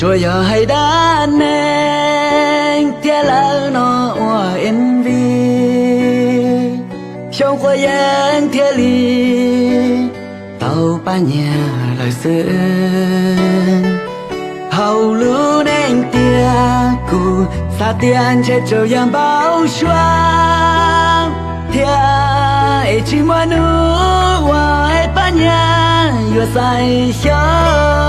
Tsuas yog hais dab neeg thiab lawv no ua MV, xyoo quav yeeb thiaj li tau pab nyiag lawm xwb. Hauv lub neej tiag kuv xav tias ntshe tsuas yog npau suav thiab es tsis muaj hnub uas pab nyiag yuav xaiv xyoo.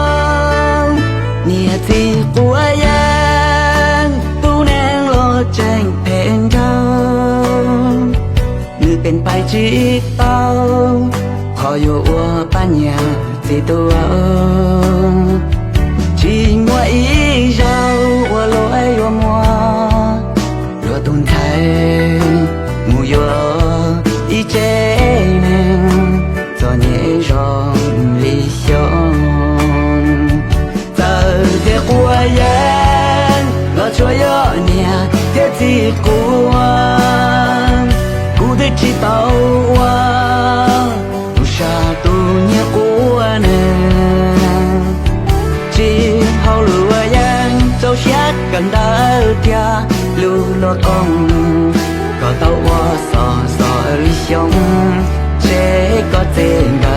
Niag txiv quav yeeb, tus neeg los tseem phem nraug, nws pes pais tsis tau qhov yuav ua pab nyiag txiv tuaj. Tsis muaj ib zaug ua luaj yuav muaj, luag tus ntxhais mus yuav ib tsev neeg txom nyem zoo li xyoo. Txawm tias quav yeeb los tsuas yog niag thiab txiv quav, kuv twb tsis tau ua tus sam tus nyiag quav neeg. Tsis hauj lwm ua yeeb rau siab kawm ntawv thiab lub luag koog, kom tau ua xov xos li xyoo, ntshe koj txij nkawm